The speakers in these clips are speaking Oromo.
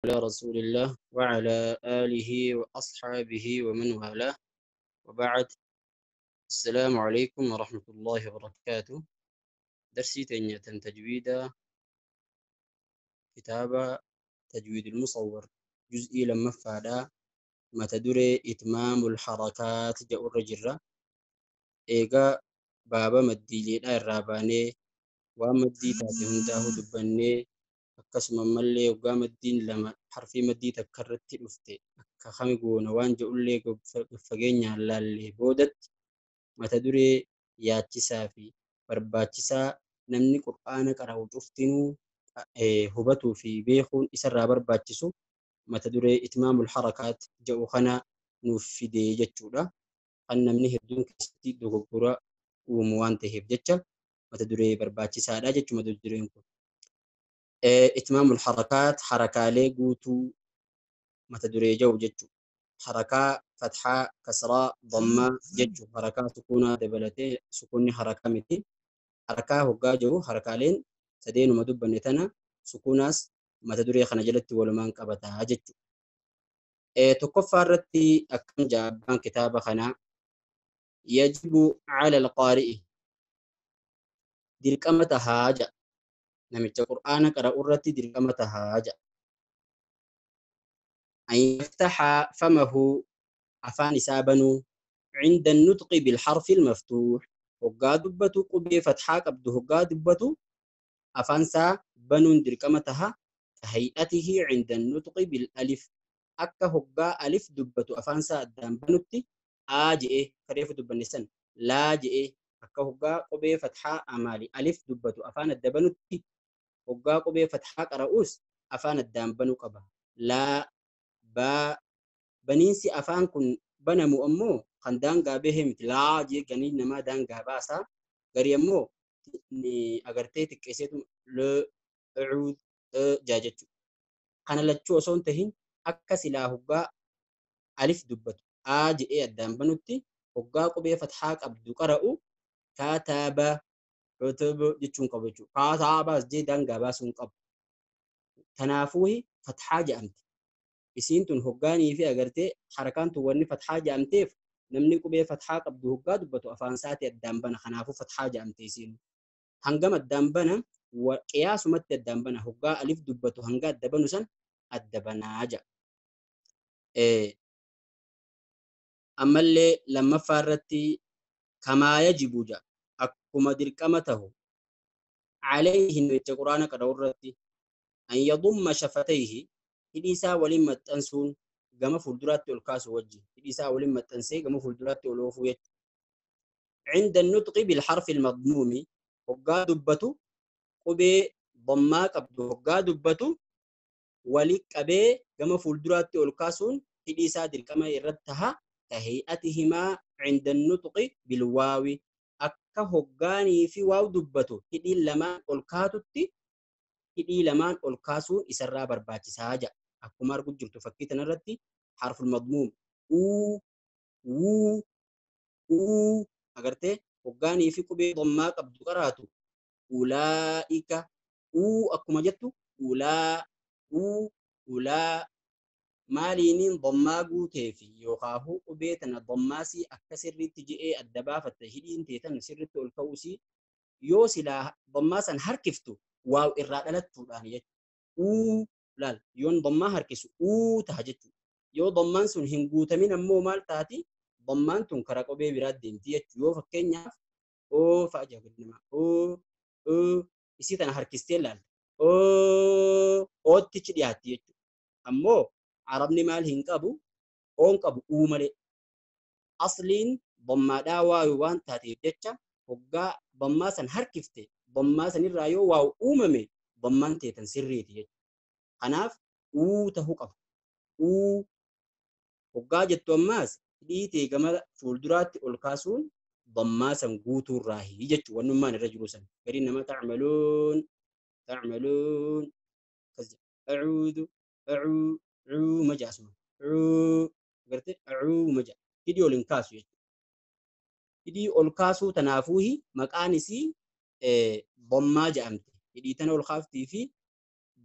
على رسول الله وعلى آله وأصحابه ومن والاه وبعد. السلام عليكم ورحمة الله وبركاته. درسي تنية تجويد كتابة تجويد المصور جزئي لما فادا متى إتمام الحركات جاء الرجرة إيغا بابا مديلي الراباني ومدي تاتي هنداه دبني akkasuma ammallee hoggaa maddiin lama harfii maddii takka irratti dhufte akka kami goona waan jedhullee fageenyaan laallee boodatti mata duree yaachisaa fi barbaachisaa namni qur'aana qara'u cuftinuu hubatuu fi beekuun isarraa barbaachisu mata duree itmaamul harakaat jedhu kana nuuf fidee jechuudha. Kan namni hedduun keessatti dogoggora uumu waan ta'eef jecha mata duree barbaachisaadha jechuudha mata dureen kun. إتمام الحركات حركة لي قوتو متدري جو جتشو حركة فتحة كسرة ضمة جتشو حركة سكونة دبلتي سكوني حركة متي حركة هقا جو حركة لين سدين ومدب نتنا سكوناس متدري خنجلت ولمان قبتها جتشو تكفرتي أكم جابان كتابة خنا يجب على القارئ دلكمة حاجة namicha qur'aana qara'u irratti dirqama tahaa jedha. An yaftaha famahu afaan isaa banuu cinda nutqi bilharfi almaftuux hoggaa dubbatu qubee fatxaa qabdu hoggaa dubbatu afaan isaa banuun dirqama taha kahay'atihi cinda nutqi bil'alif akka hoggaa alif dubbatu afaan isaa addaan banutti aa je'e kareefu dubbanne san laa je'e akka hoggaa qubee fatxaa amaali alif dubbatu afaan adda banutti hoggaa qubee fatxaa qara'uus afaan addaan banuu qaba. Laa, baa, baniinsi afaan kun banamu ammoo kan daangaa bahee miti. Laa jee ganii namaa daangaa baasaa. Garii ammoo agartee xiqqeesseetu l, uud, jaa jechuudha. Kana lachuu osoo hin tahin akka silaa hoggaa alif dubbatu aa jedhee addaan banutti hoggaa qubee fatxaa qabdu qara'u kataba kutubu jechuun qabu jechuudha. Katabaas jee daangaa baasuun qabu. Kanaafuu fatxaa jedhamti. Isiin tun hoggaanii fi agartee harakaan tun wanni fatxaa jedhamteef namni qubee fatxaa qabdu hoggaa dubbatu afaan isaati addaan bana. Kanaafuu fatxaa jedhamte isiin. Hangam addaan bana qiyaasumatti addaan bana hoggaa alif dubbatu hanga adda banu san adda banaa jedha. Ammallee lammaffaa irratti kamaa yajibu jedha. Akkuma dirqama tahu alayhi namicha quraana qara'u irratti an yadumma shafatayhi hidhii isaa waliin maxxansuun gama fuulduraatti ol kaasu wajji hidhii isaa waliin maxxansee gama fuulduraatti ol oofuu jechuudha. Cinda nutqi bilharfi almadmuumi hoggaa dubbatu qubee dammaa qabdu hoggaa dubbatu wali qabee gama fuulduraatti ol kaasuun hidhii isaa dirqama irratti taha kahay'atihimaa cinda nutqi bilwaawi akka hoggaanii fi waaw dubbatu hidhiin lamaan ol kaatutti hidhii lamaan ol kaasuun isarraa barbaachisaa jedha. Akkuma argu jirtu fakkii kanarratti harful madmuum uu wuu uu agartee hoggaanii fi qubee dammaa qabdu qaraatu ulaa'ika uu akkuma jettu ulaa uu ulaa maaliiniin dammaa guutee fi yookaahuu qubee tana dammaasii akka sirriitti je'ee adda baafatte hidhiin teetan sirriitti ol ka'uusii yoo silaa dammaa san harkiftu waaw irraa dhalattuudhaan jechuudha. Uu laal yoon dammaa harkisu uu taha jechuudha. Yoo dammaan sun hin guutamin ammoo maal taati dammaan tun karaa qubee biraa deemti jechuudha. Yoo fakkeenyaaf oo fa'a jedha namaa oo oo isii tana harkistee laalta oo oottichi dhiyaatti jechuudha. Ammoo arabni maal hin qabu oon qabu uu malee asliin dammaadhaa waayu waan taateef jecha hoggaa dammaa san harkifte dammaa sanirraa yoo waayu uumame dammaan teetan sirriiti jechuudha. Kanaaf uu tahuu qaba. Uu hoggaa jettu ammaas hidhii tee gama fuulduraatti ol kaasuun dammaa san guutuurraahi jechuudha wannummaan irra jiru san. Gariin nama ta'maluun ta'maluun akkas jedha. Acuudu acuu cuu maja asuma cuu agartee cuu maja hidhii ol hin kaasu jechuudha. Hidhii ol kaasuu tanaafuuhi maqaan isii dammaa jedhamte. Hidhii tana ol kaaftii fi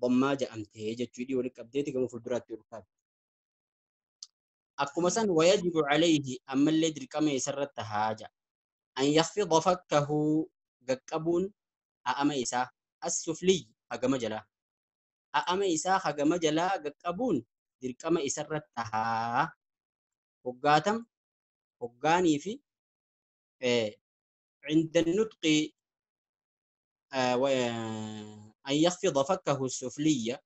dammaa jedhamtee jechuu hidhii walitti qabdeeti gama fuulduraatti ol kaafti. Akkuma san wayajibu calayhi ammallee dirqama isarratti haaja. An yaxfida fakkahu gaqqabuun a'ama isaa as-sufliy hagama jalaa. A'ama isaa hagama jalaa gaqqabuun dirqama isarratti haa. Hoggaatam hoggaanii fi عند النطق أن يخفض فكه السفلية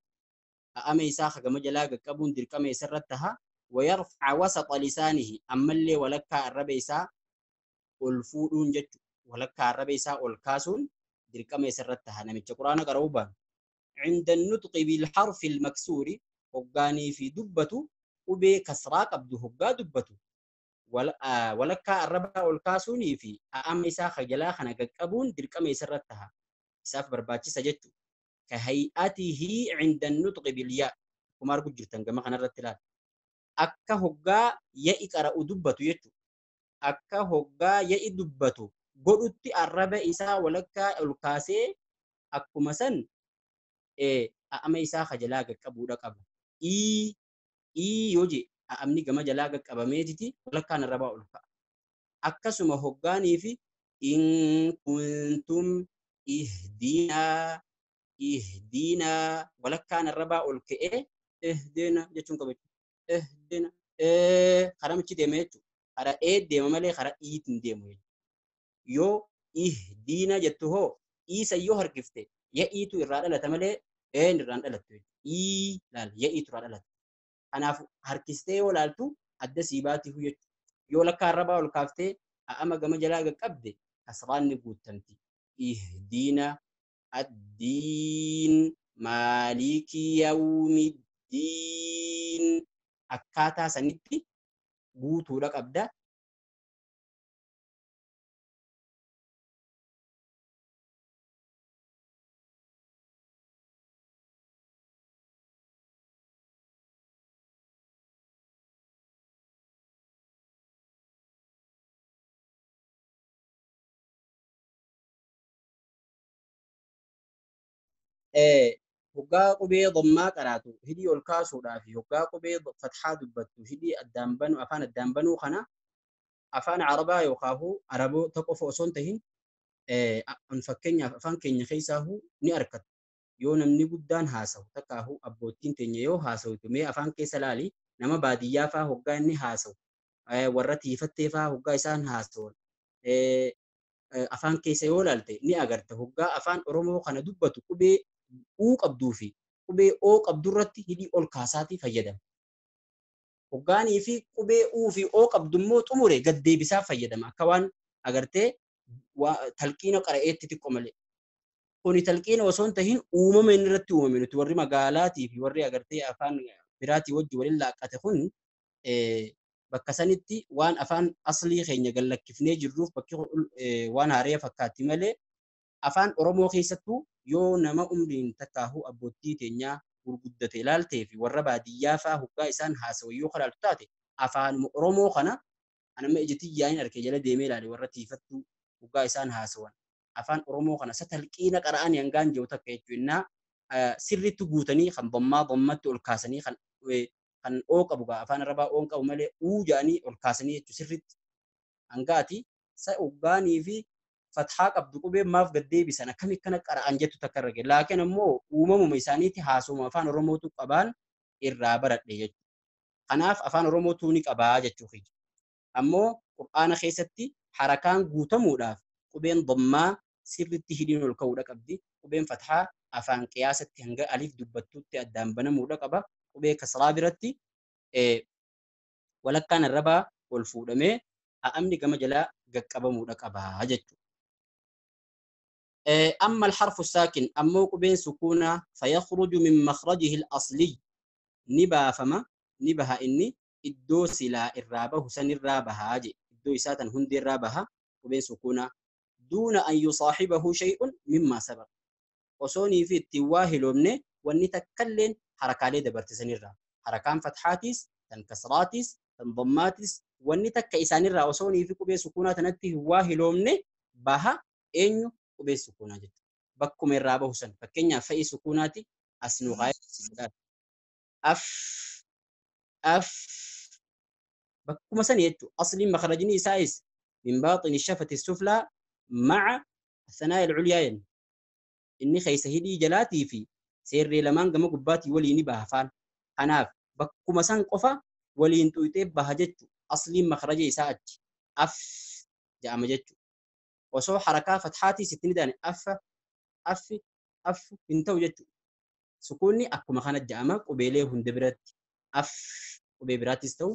أما يساخ كما جلاق كبون دير كما يسرتها ويرفع وسط لسانه أما اللي ولك الربيسا والفودون جت ولك الربيسا والكاسون دير كما يسرتها نمت القرآن قروبا عند النطق بالحرف المكسور هقاني في دبته وبي كسرا قبده هقا دبته ولك الربا والكاسوني في أما يساخ جلا خنا قبون دير كما يسرتها isaaf barbaachisa jechuudha. Ka hay'atihi 'inda an-nutqi bil-ya. Akkuma argu jirtan gama kanarratti ilaala. Akka hoggaa ya'i qara'u dubbatu jechuudha. Akka hoggaa ya'i dubbatu godhutti arraba isaa walakkaa ol kaasee akkuma san a'ama isaa kajalaa qaqqabuudha qaba. Ii yoo je a'amni gama jalaa qaqqabameetiti walakkaan arrabaa ol ka'a. Akkasuma hoggaanii fi in kuntum ihdina ihdina walakkaan arrabaa ol ka'ee ihdina jechuun qaba jechuudha. Ihdina karaa michi deema jechuudha. Karaa ee deema malee karaa iitiin deemu jechuudha. Yoo ihdina jettu hoo iisa yoo harkifte ya'iitu irraa dhalata malee een irraan dhalattu jechuudha. Ii laal ya'iitu irraa dhalata. Kanaaf harkistee yoo laaltu adda sii baatiif jechuudha. Yoo lakkaa arrabaa ol kaaftee a'ama gama jalaa qaqqabde kasraan ni guuttamti. اهدنا الدين مالك يوم الدين akkaataa sanitti guutuudha qabda. Hoggaa qubee dhammaa qaraatu hidhii ol kaasuudhaa fi hoggaa qubee fatxaa dubbattu hidhii addaan banuu afaan addaan banuu kana afaan arabaa yookaan araboota qofa osoo hin tahin fakkeenyaaf afaan keenya keessaahuu ni argatu. Yoo namni guddaan haasawu takkaahuu abboottiin teenya yoo haasawtu mee afaan keessa laali nama baadiyyaa faa hoggaa inni haasawu warra tiifattee faa hoggaa isaan haasawan afaan keessa yoo laalte ni agarta. Hoggaa afaan Oromoo kana dubbatu qubee uu qabduu fi qubee oo qabdu irratti hidhii ol kaasaatii fayyadama. Hoggaanii fi qubee uu fi oo qabdu immoo xumure gad deebisaa fayyadama. Akka waan agartee talqiina qara'eetti xiqqoo malee. Kuni talqiina osoo hin tahin uumama inni irratti uumame nuti warri magaalaatii fi warri agartee afaan biraatii wajji waliin laaqqate kun bakka sanitti waan afaan aslii keenya gallakkifnee jirruuf bakki waan haaraa fakkaatti malee afaan Oromoo keessattuu yoo nama umriin takkaahuu abboottii teenyaa gurguddate ilaaltee fi warra baadiyyaa faa hoggaa isaan haasawu yoo kalaaltu taate afaanuma Oromoo kana anama ija tiyyaan harkee jala deemee ilaale warra tiifattuu hoggaa isaan haasawan afaan Oromoo kana isa talqiina qara'anii hangaan jiru takka jechuudha. Sirriitti guutanii kan dhammaa dhammatti ol kaasanii kan oo qabu gaa afaan arabaa oon qabu malee uu jedhanii ol kaasanii jechuudha sirriitti hangaati isa hoggaanii fi fatxaa qabdu qubee maaf gad deebisan akkami kana qara'an jettu takka irra gahe. Laakiin ammoo uumamuma isaaniitti haasawuma afaan Oromootu qabaan irraa baradhe jechuudha. Kanaaf afaan Oromootu ni qabaa jechuudha. Ammoo Qur'aana keessatti harakaan guutamuudhaaf qubeen dhammaa sirriitti hidhiin ol ka'uudha qabdi. Qubeen fatxaa afaan qiyaasatti hanga alif dubbattuutti addaan banamuudha qaba. Qubee kasraa biratti walakkaan arrabaa ol fuudhamee a'amni gama jalaa gaqqabamuudha qabaa jechuudha. أما الحرف الساكن أما قبين سكونا فيخرج من مخرجه الأصلي نبا فما نبها إني إدو سلا الرابه سن الرابها هاجي إدو إساتا هند الرابها قبين سكونا دون أن يصاحبه شيء مما سبق وصوني في التواه لومني ونتكلم حركالي دبرت سن الراب حركان فتحاتيس تنكسراتيس تنضماتيس ونتك إسان الرا وصوني في قبين سكونا تنتهي واه لومني بها إنيو qubee sukuunaa jechuudha. Bakkuma irraa bahu san fakkeenyaaf fa'i sukuunaati As nu kaayee af af bakkuma sani jechuudha. Asliin makrajni isaas min baaxini shafati suflaa maca athanaaya alculyaa jenna. Inni keessa hidhii jalaatii fi seerree lamaan gama gubbaatii waliin baha afaan. Kanaaf bakkuma san qofa waliin xuyxee baha jechuudha. Asliin makraja isaa achi af jedhama jechuudha. Osoo harakaa fatxaatii sitti ni daane affa affi affu hin ta'u jechuudha. Sukuunni akkuma kana jedhama qubeelee hunda biratti af qubee biraattis ta'u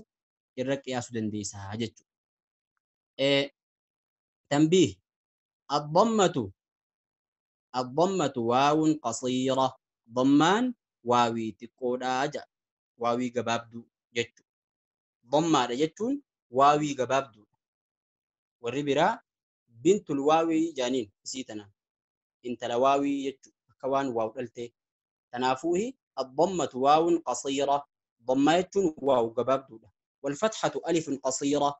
irra qiyaasuu dandeessaa jechuudha. Tanbiih addammatu waawun qasiira dammaan waawii xiqqoodhaa jedha. Waawii gabaabduu jechuudha. Dammaadha jechuun waawii gabaabduudha. Warri biraa bintul waawii jaaniin isii tana intala waawii jechuudha. Akka waan waaw dhaltee. Kanaafuu addammatu waawun qasiira dammaa jechuun waaw gabaabduudha. Walfatxatu alifun qasiira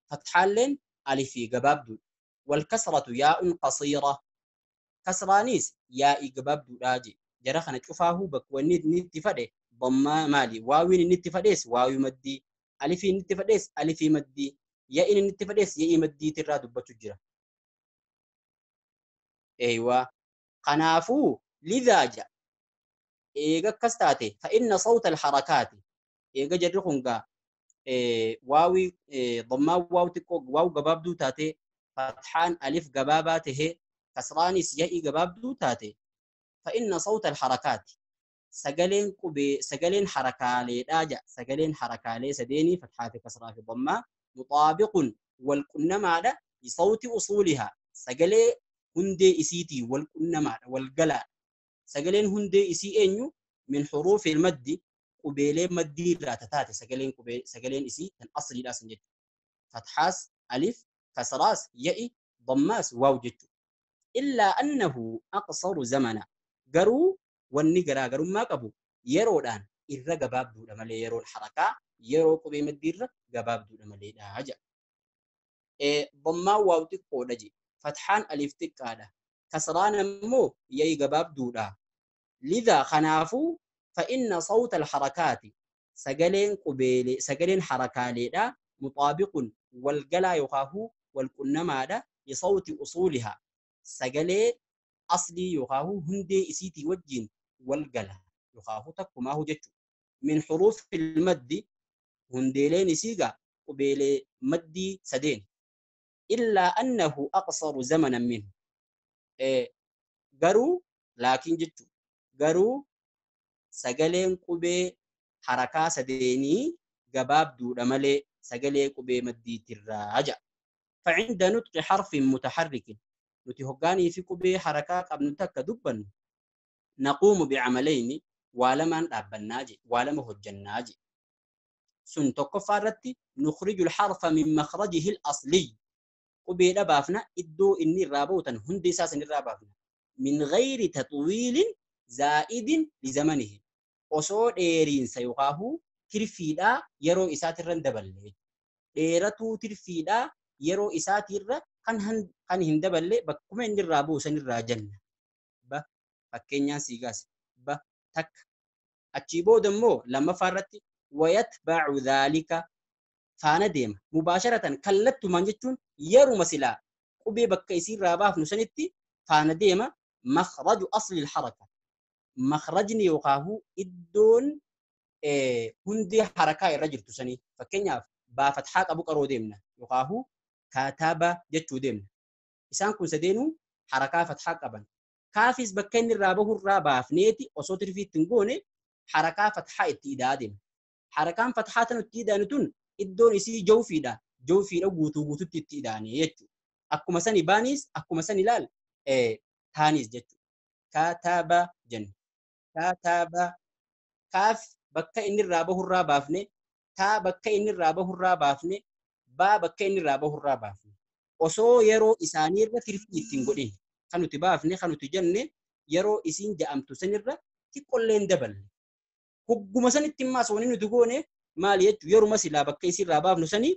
fatxaalleen alifii gabaabduudha. Walkasratu yaa'un qasiira kasraanis yaa'ii gabaabduudhaa jedhe. Jara kana cufaahuu bakka wanni inni itti fadhe dammaa maali? Waawiin inni itti fadhees waawii maddii, alifiin inni itti fadhees alifii maddii, yaa'in inni itti fadhees yaa'ii maddiitirraa dubbachuu jira. Eeywaa. Kanaafuu lidhaa ja'a. Eega akkas taate fa'inna sawta alharakaati. Eega jarri kun gaa waawii dammaa waaw xiqqoo waaw gabaabduu taate fatxaan alif gabaabaa tahee kasraanis yaa'ii gabaabduu taate fa'inna sawta alharakaati. Sagaleen qubee sagaleen harakaaleedhaa ja'a. Sagaleen harakaalee sadeenii fatxaa fi kasraa fi dammaa muxaabiqun wal qunnamaadha bisawti usuulihaa. Sagalee hundee isiitii wal qunnamaadha wal galaadha. Sagaleen hundee isii eenyu min xuruufi maddi qubeelee maddii irraa taate sagaleen qubee sagaleen isii tan asliidhaa san jechuudha. Fatxaas alif kasraas ya'i dammaas waaw jechuudha. Illaa annahu aqsaru zamana garuu wanni garaagarummaa qabu yeroodhaan irra gabaabduudha malee yeroon harakaa yeroo qubee maddii irra gabaabduudha maleedha jedha. Dammaan waaw xiqqoodha jedhe. Fatxaan alif xiqqaadha. Kasraan ammoo ya'i gabaabduudha. Lidhaa kanaafuu fa'inna sawta alharakaati sagaleen qubeelee sagaleen harakaaleedha muxaabiqun walgalaa yookaahuu walqunnamaadha bisawti usuulihaa sagalee aslii yookaahuu hundee isiitii wajjin walgala yookaahuu takkumaahu jechuudha. Min xuruufi maddi hundeeleen isiigaa qubeelee maddii sadeen. Illaa annahu aqsaru zamanan minhu. Garuu laakiin jechuudha. Garuu sagaleen qubee harakaa sadeenii gabaabduudha malee sagalee qubee maddiitirraa ja'a. Facinda nutqi harfin mutaharrikin. Nuti hoggaanii fi qubee harakaa qabnu takka dubbannu naquumu bicamalayni waa lamaan dhaabbannaa je waa lama hojjannaa je. Sun tokkoffaa irratti nukhriju alharfa min makhrajihi al-asliy. Qubee dhabaafna iddoo inni irraa bootan hundi isaa san irraa baafna. Min gayri tatwiilin zaa'idin lizamanihi. Osoo dheeriinsa yookaahuu tirfiidhaa yeroo isaatirra hin daballe. Dheeratuu tirfiidhaa yeroo isaatirra kan hin daballe bakkuma inni irraa bu'u san irraa janna. Ba fakkeenyaan sii gaase. Ba takka. Achii booda immoo lammaffaa irratti wayatba'u dhaalika faana deema. Mubaasharatan kallattumaan jechuun yeruma silaa qubee bakka isiirraa baafnu sanitti faana deema makhraju asli alharaka. Makhrajni yookaahuu iddoon hundee harakaa irra jirtu sanii fakkeenyaaf baa fatxaa qabu qaroo deemna yookaahuu kaataba jechuu deemna. Isaan kun sadeenuu harakaa fatxaa qaban. Kaafis bakka inni irraa bahurraa baafneeti osoo tirfii ittiin goone harakaa fatxaa itti idaa deemna. Harakaan fatxaa tan itti idaanu tun iddoon isii jawfiidha. Jawfiidha guutuu guututti itti idaane jechuudha. Akkuma sani baaniis akkuma sani ilaal taanis jechuudha. Kaataba jenna. Kaataba kaaf bakka inni irraa bahurraa baafne taa bakka inni irraa bahurraa baafne baa bakka inni irraa bahurraa baafne. Osoo yeroo isaanii irra tirfii ittiin godhin kan nuti baafne kan nuti jenne yeroo isiin ja'amtu sanirra xiqqollee hin daballe. Hogguma sanitti immaas wanni nuti goone maali jechuun yeruma silaa bakka isiirraa baafnu sanii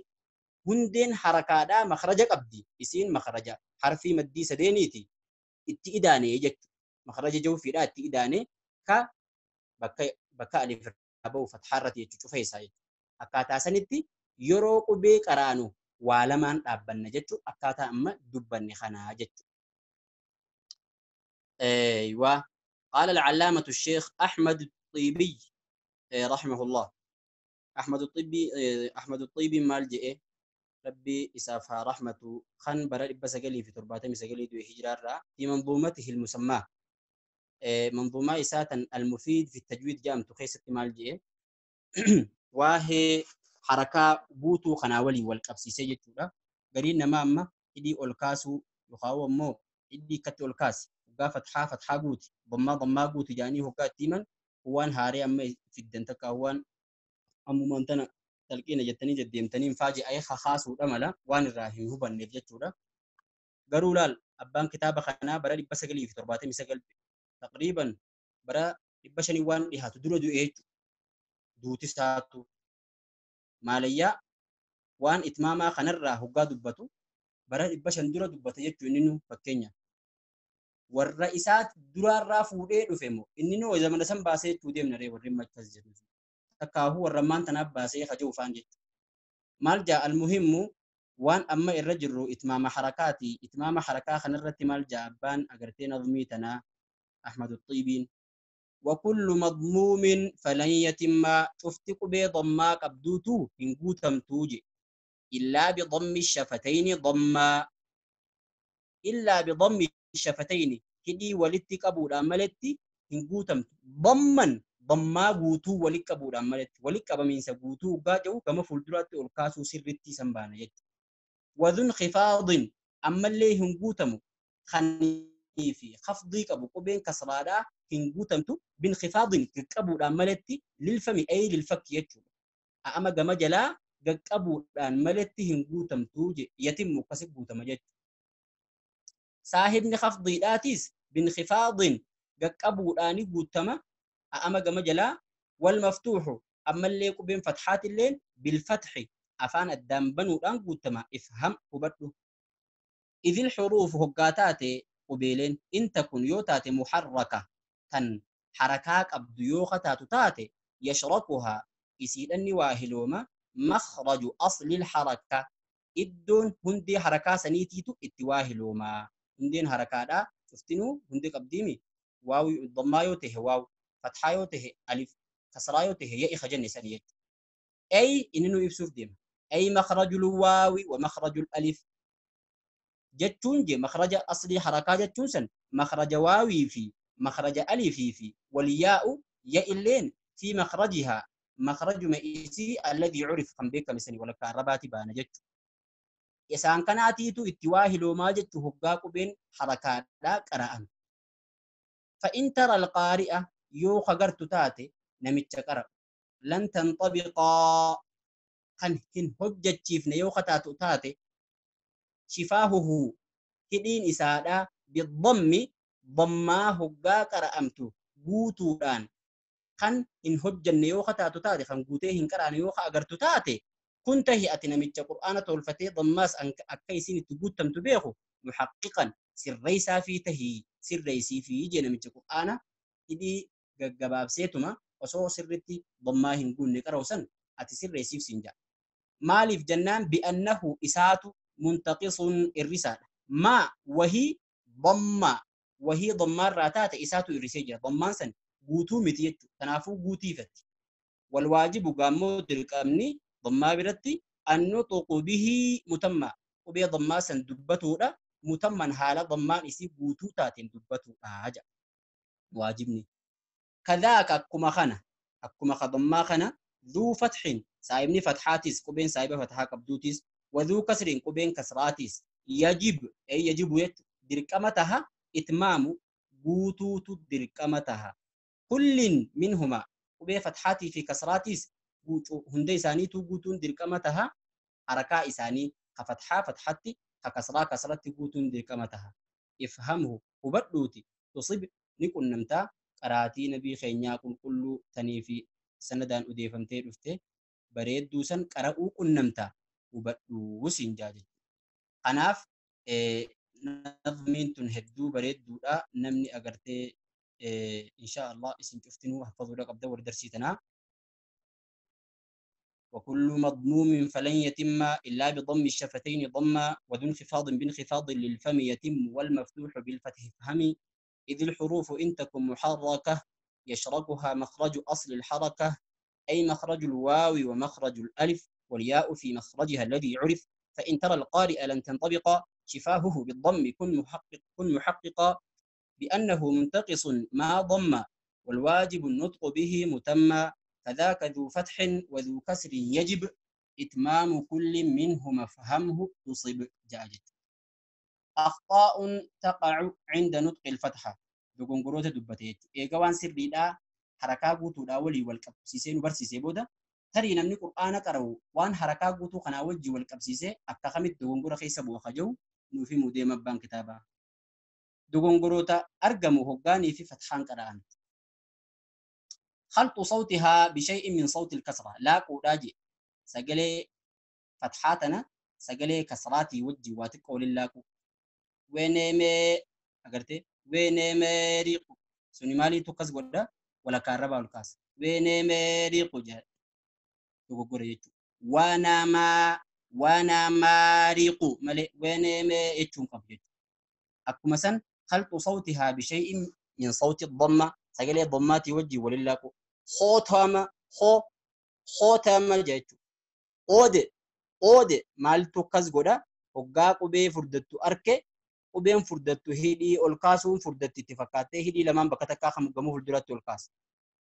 hundeen harakaadhaa makhraja qabdi. Isiin makhraja harfii maddii sadeeniiti itti idaane jechuudha. Makhraja jawfiidhaa itti idaane ka bakka alif irraa bahu fathaa irratti jechuudha cufa isaa jechuudha. Akkaataa sanitti yeroo qubee qaraanu waa lamaan dhaabbanna jechuudha. Akkaataa amma dubbanne kanaa jechuudha. أيوة قال العلامة الشيخ أحمد الطيبي رحمه الله. أحمد الطيبي أحمد الطيبي مالجئ ربي إسافها رحمته خن برا بسجلي في ترباته مسجلي دو هجرة في منظومته المسماة منظومة إساتا المفيد في التجويد جام تخيسة مالجئ وهي حركة بوتو خناولي والقبسيسية جتورا قرينا ماما إدي أولكاسو يخاو مو إدي كت أولكاس فتحة فتحة قوتي ضمة ضمة قوتي جاني هو كاتيما وان هاري أما في الدنتك وان أمو مانتنا تلقينا جتني جديمتني مفاجئ أي خاص ودملا وان الراهي هو بنجتورا قالوا أبان كتابة خنا برا لبسجلي في ترباتي مسجل تقريبا برا لبشني وان لها تدرو دو إيج دو تساتو ماليا وان إتماما خنا الراه قاد دبتو برا لبشن درو دبتو يجتو إنه فكينيا والرئيسات درا رافودي دفمو إنه إذا من سن باسي توديم نري ورم مجلس تكاهو والرمان تناب باسي خجو فانجت مالجا المهم وان أما الرجل إتمام حركاتي إتمام حركة خنرت مالجا أبان أجرتي نظميتنا أحمد الطيبين وكل مضموم فلن يتم شفتك بضما قبدوتو إن قوتم توجي إلا بضم الشفتين ضما إلا بضم الشفتين هدي ولتي قبول أملتي إن قوتم ضمن ضما قوتو ولك قبول أملتي ولك أبمين سقوتو قاجو كما فلدرات الكاسو سرتي سنبانا يج وذن خفاض أما اللي هم قوتمو خنيفي خفضي قبو قبين كسرادا إن قوتمتو بانخفاض قبول أملتي للفم أي للفك يجو أما جمجلا قبول أملتي هم قوتمتو يتم قسب قوتم يجو صاحبني خفضي داتيس بانخفاض قبولاني قوتما أما جمجلا والمفتوح أما اللي بين فتحات الليل بالفتح أفان الدنبن ودان قوتما افهم وبدو إذ الحروف هقاتات قبيلين إن تكن يوتات محركة تن حركاك أبديوخة تاتي يشركها إسيدني واهلوما مخرج أصل الحركة إدون هندي حركة سنيتيتو اتواهلوما هندين حركة دا شفتنو هندي قبديمي واو ضمايو ته واو فتحايو ته ألف كسرايو ته يا إخجن سنيت أي إنه يبسوف ديم أي مخرج الواو ومخرج الألف جتون جي مخرج أصلي حركة جتون سن مخرج واوي في مخرج ألف في والياء يا إلين في مخرجها مخرج مئسي الذي عرف كم بك مسني ولا كهرباتي بان جت إسان كناتيتو اتواهلو ما جت هقاق بين حركات لا قراءة فإن ترى القارئة يو خغرت تاتي نمتش قرأ لن تنطبقا خن هن حجة شيفنا يو خطاتو تاتي شفاهه هدين إسادا بالضم ضما هقا قرأمتو قوتو دان خن إن حجة يو خطاتو تاتي خن قوتي هن قرأن يو خغرت تاتي كنت هي أتنمتش قرآن تولفتي ضماس أكيسين تقوتم تبيخو محققا سريسا في تهي سريسي في جنمتش قرآن إدي gabaabseetuma osoo sirritti dhammaa hin guunne qaroosan ati sirreessiif siin jedha. Maaliif jennaan bi'annahu isaatu muntaqisun irrisaadha. Maa wahii dhammaa wahii dhammaarraa taate isaatu irrisee jira. Dhammaan san guutuu miti jechuudha. Kanaafuu guutiifatti. Walwaajibu gaammoo dirqamni dhammaa biratti annutuqu bihii mutammaa qubee dhammaa san dubbatuudha. Mutamman haala dhammaan isii guutuu taateen dubbatuudha jedha. Waajibni. كذاك أكما خنا أكما خضما خنا ذو فتح سايبني فتحاتيس قبين سايبة فتحة قبدوتيس وذو كسر قبين كسراتيس يجب أي يجب دركمتها إتمام قوتوت دركمتها كل منهما قبين فتحاتي في كسراتيس هندي ساني تو قوتون دركمتها حركة إساني خفتحة فتحتي خكسرا كسرتي قوتون دركمتها افهمه وبدوتي تصيب نكون نمتا qaraatii nabii keenyaa qulqulluu tanii fi sanadaan odeeffamtee dhufte bareedduu san qara'uu qunnamta hubadhuu siin jaa jechuudha. Kanaaf Nazmiin tun hedduu bareedduudha. Namni agartee insha Allah isin cuftinuu hafazuudha qabda warri darsii tanaa. وكل مضموم فلن يتم إلا بضم الشفتين ضما وذو انخفاض بانخفاض للفم يتم والمفتوح بالفتح فهم إذ الحروف إن تكن محركة يشركها مخرج أصل الحركة أي مخرج الواو ومخرج الألف والياء في مخرجها الذي عرف فإن ترى القارئ لن تنطبق شفاهه بالضم كن محققا بأنه منتقص ما ضم والواجب النطق به متما فذاك ذو فتح وذو كسر يجب إتمام كل منهما فهمه تصب جاجت. أخطاء تقع عند نطق الفتحة دوغونغوروتا دبتيت إيغوان سريدا حركة غوتودا ولي والقبسيسين وبرسيسي بودا تري نمني قرآن قرأو وان حركة غوتو خنا وجي والقبسيسي أكا خمت دوغونغورا خيسا بوخجو نوفي موديما بان كتابا دوغونغوروتا أرقمو هقاني في فتحان قرآن. خلط صوتها بشيء من صوت الكسرة لا قولاجي سجلي فتحاتنا سجلي كسراتي وجي واتقول اللاكو وينمي أقرتي وينمي ريقو سوني مالي تقص قولا ولا كهرباء والكاس وينمي ريقو جه تقول يجو وانا ما ريقو مالي وينمي يجون قبل أكو مثلا خلط صوتها بشيء من صوت الضمة سجلي ضماتي وجي وللاكو خوتama خو خوتama jechu oode oode maaltu akkas godha hoggaa qubee furdattu arke qubeen furdattu hidhii ol kaasuun furdatti itti fakkaattee hidhii lamaan bakka takkaa kan gamoo fuulduratti ol kaasa.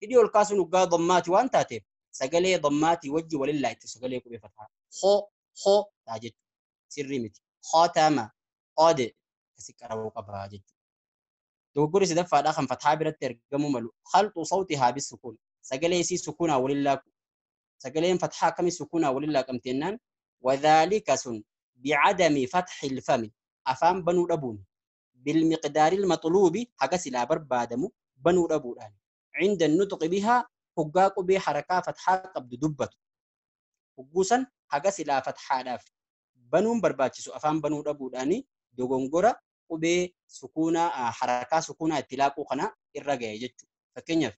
Hidhii ol kaasuun hoggaa dammaati waan taateef sagalee dammaatii wajji walillaa itti sagalee qubee fataa خو خو taa jechu sirrii miti khootama oode kasi qarabuu qabaa jechuudha. Dogoggorri sadaffaadhaa kan fataa biratti argamuu malu khalxu sawtihaa bisukuun sagalee isii sukuunaa waliin laaqu sagaleen fathaa akkamii sukuunaa waliin laaqamte jennaan wadhaalika sun bicadami fatxi ilfami afaan banuu dhabuun bilmiqdaari ilmaxluubi haga silaa barbaadamu banuu dhabuudhaan cinda nutqi bihaa hoggaa qubee harakaa fathaa qabdu dubbatu hogguusan haga silaa fathaadhaaf banuun barbaachisu afaan banuu dhabuudhaani dogongora qubee sukuunaa harakaa sukuunaa itti laaquu kana irra ga'e jechuudha. Fakkeenyaaf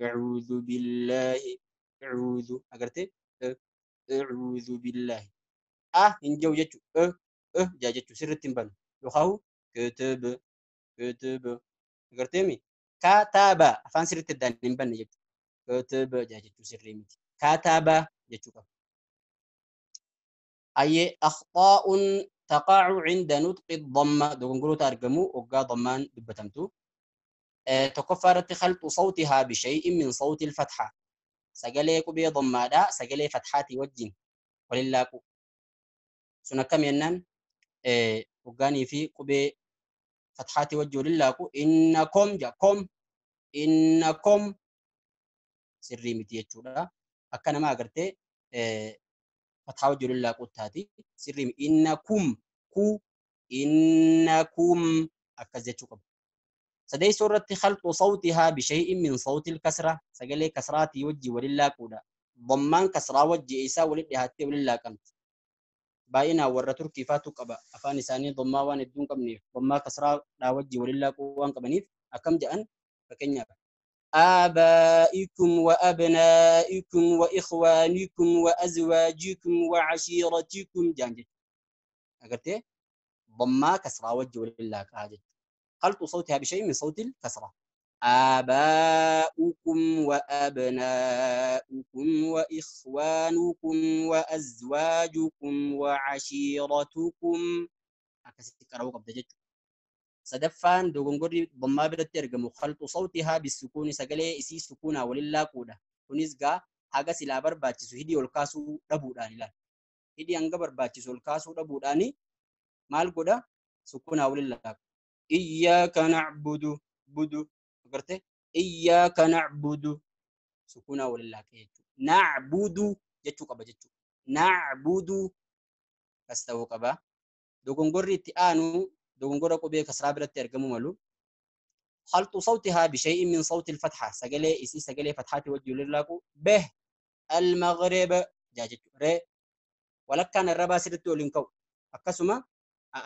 a'uudhu billaahi a'uudhu agartee a'uudhu billaahi a hin jiru jechuudha e jaa jechuudha sirriitti hin banu yookaan kitaaba kitaaba agartee mi kataaba afaan sirriitti addaan hin banne jechuudha kitaaba jaa jechuudha sirrii miti kataaba jechuu qaba. Ayyee akhtaa'uun تقع عند نطق الضمة دوغونغروتا أرقمو وقا ضمان دبتمتو تكفرت خلط صوتها بشيء من صوت الفتحة سجلي كبي ضمة دا سجلي فتحاتي وجين وللاكو سنة كم ينن وقاني في كبي فتحاتي وجه وللاكو إنكم جاكم إنكم سري متيتشولا أكنا ما أقرتي فتحة وجه لله قلتاتي سريم إنكم كو إنكم أكزيتشو قبل سدي سورة خلط صوتها بشيء من صوت الكسرة سجلي كسراتي وجي ولله كودا ضمان كسرة وجي إيسا ولد هاتي ولله كمت باينا ورا تركي فاتو قبا أفاني ساني ضما وان الدون قبنيف ضما كسرة لا وجي ولله كوان قبنيف أكم جأن فكنيا آبائكم وأبنائكم وإخوانكم وأزواجكم وعشيرتكم جانجل أقلت ضما كسرة وجه لله كاجل خلط صوتها بشيء من صوت الكسرة آباؤكم وأبناؤكم وإخوانكم وأزواجكم وعشيرتكم أكسي قبل جد sadaffaan dogongorri dammaa biratti argamu khalxu sawtihaa bisukuuni sagalee isii sukuunaa waliin laaquudha. Kunis gaa haga silaa barbaachisu hidhii ol kaasuu dhabuudhaan ilaala. Hidhii hanga barbaachisu ol kaasuu dhabuudhaan maal godha? Sukuunaa waliin laaqu. Iyyaaka na'budu budu agartee iyyaaka na'budu sukuunaa waliin laaqe jechuudha. Na'budu jechuu qaba jechuudha. Na'budu kas ta'uu qaba. Dogongorri itti aanu dogongora qubee kasraa biratti argamu malu. Khalxu sawtihaa bishay'in min sawti al-fatha sagalee isii sagalee fathaati wajji waliin laaqu beh al-maghrib jaa jechuudha. Ree walakkaan arrabaa sirriitti waliin ka'u akkasuma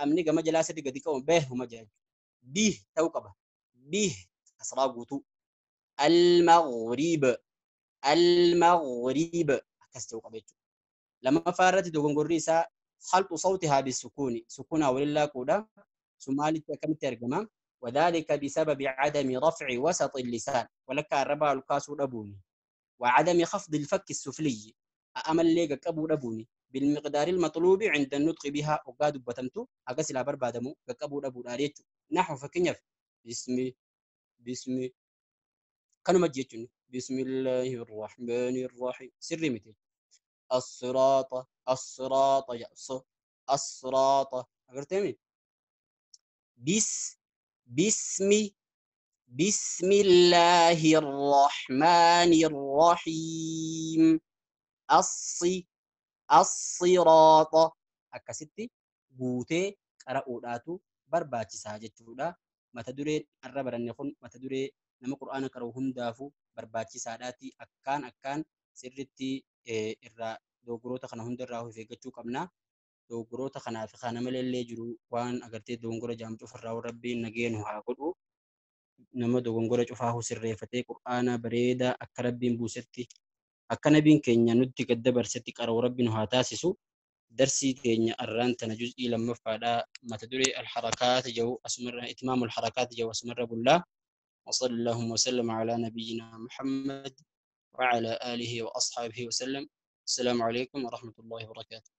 Amni gama jalaa sirri gadi qabu beehuma jira. Bih ta'uu qaba. Bih kasraa guutuu. Al-maghrib. Al-maghrib akkas ta'uu qaba jechuudha. Lammaffaa irratti dogongorri isaa khalqu sawtihaa bisukuuni. Sukuunaa waliin laaquudha. Sun maalitti akkamitti argama? وذلك بسبب عدم رفع وسط اللسان ولك الربا الكاسو دبوني وعدم خفض الفك السفلي أمل ليك أبو دبوني بالمقدار المطلوب عند النطق بها وقاد بتمتو أقص لا بربادمو أبو دبو داريتو نحو فكنيف بسم بسم كانوا مجيتون بسم الله الرحمن الرحيم سري متي الصراط الصراط يا الصراط أقرتمي بس بسم بسم الله الرحمن الرحيم الصراط akkasitti guutee qara'uudhaatu barbaachisaa jechuudha. Mata dureen arra baranne kun mata duree nama Qur'aana qara'u hundaafuu barbaachisaadhaati. Akkaan akkaan sirritti irraa dogoggoroota kana hundarraa of eeggachuu qabna. Dogoggoroota kanaa fi kana malallee jiru waan agartee dogoggora jaam cufarraa Rabbiin nageenu haa godhu. Nama dogoggora cufaa sirreeffatee Qur'aana bareedaa akka Rabbiin buusetti akka nabiin keenya nutti gad dabarsetti qara'u Rabbiin haa taasisu. Darsii keenya arraan tana juz'ii lammaffaadhaa mata duree alharakaat jedhu asumarra itmaamu alharakaat jedhu asumarra bullaa. وصلى اللهم وسلم على نبينا محمد وعلى آله وأصحابه وسلم. السلام عليكم ورحمة الله وبركاته.